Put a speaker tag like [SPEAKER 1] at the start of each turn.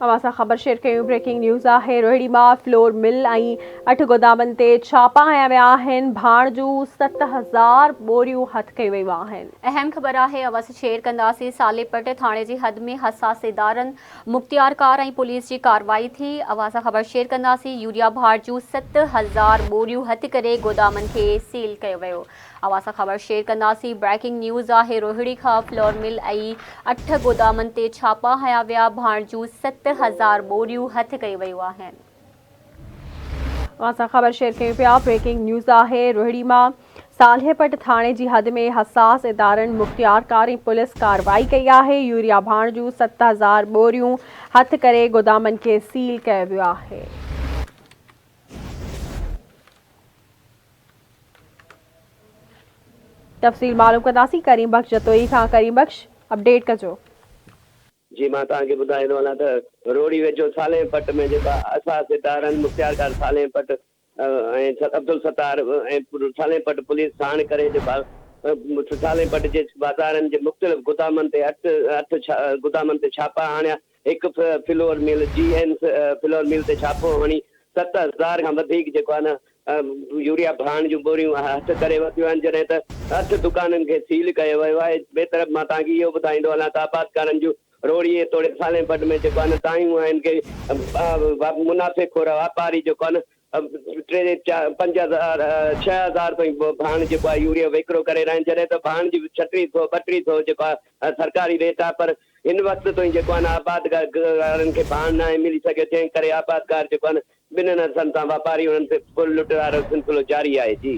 [SPEAKER 1] اوهان سان خبر شيئر ڪيون بريڪنگ نيوز آهي روهڙي مان فلور مل ۽ اٺ گودامن تي ڇاپا هنيا ويا آهن ڀاڻ جون 7000 ٻوريون هٿ ڪيون ويون آهن.
[SPEAKER 2] اهم خبر آهي اوهان سان شيئر ڪنداسين صالح پٽ ٿاڻي جي حد ۾ حساس ادارن مختيارڪار ۽ پوليس جي ڪارروائي ٿي اوهان سان خبر شيئر ڪنداسين يوريا ڀاڻ جون 7000 ٻوريون هٿ ڪري گودامن کي سيل ڪيو ويو اوهان سان خبر شيئر ڪنداسين بريڪنگ نيوز آهي روهڙي کان فلور مل ۽ اٺ گودامن تي ڇاپا هنيا ويا ڀاڻ جون 7000 ٻوريون هٿ ڪيون ويون آهن.
[SPEAKER 1] اوهان سان خبر شيئر ڪيون پيا بريڪنگ نيوز آهي روهڙي مان صالح پٽ ٿاڻي جي حد ۾ حساس ادارن مختيارڪار ۽ پوليس ڪارروائي ڪئي آهي يوريا ڀاڻ جون 7000 ٻوريون هٿ ڪري گودامن کي سيل ڪيو ويو آهي. تفصيل معلوم ڪنداسين ڪريم بخش جتوئي کان ڪريم بخش اپڊيٽ ڪجو.
[SPEAKER 3] جي مان توهان کي ٻڌائيندو هلان ته روهڙي ويجهو صالح پٽ ۾ جيڪا اساس ادارن مختيارڪار صالح پٽ ۽ عبدالستار ۽ صالح پٽ پوليس ساڻ ڪري جيڪا صالح پٽ جي بازارن جي مختلف گدامن تي اٺ اٺ گدامن تي ڇاپا هڻيا هڪ flour mill G N flour mill تي ڇاپو هڻي 7000 کان وڌيڪ جيڪو آهي نه يوريا ڀاڻ جون ٻوريون هٿ ڪري ورتيون آهن جڏهن ته اٺ دڪانن کي سيل ڪيو ويو آهي ٻئي طرف مان توهان کي اهو ٻڌائيندو هلان ته آبادگارن جون روهڙي ۽ توڙي صالح پٽ ۾ جيڪو آهي نه دانهيون آهن ڪي منافعي خور واپاري جيڪو آهي نه ٽي چار 5000 6000 تائين ڀاڻ جيڪو آهي يوريا وڪرو ڪري رهيا آهن جڏهن ته ڀاڻ جي ڇٽيهه سو ٻٽيهه سو جيڪو آهي سرڪاري ريٽ آهي پر هن وقت تائين جيڪو آهي نه آبادگارن کي ڀاڻ ناهي ملي سگهيو جنهن ڪري آبادگار جيڪو آهي نه ٻنهن هٿن سان واپاري انهن تي ڦر لٽ وارو سلسلو جاري آهي جي.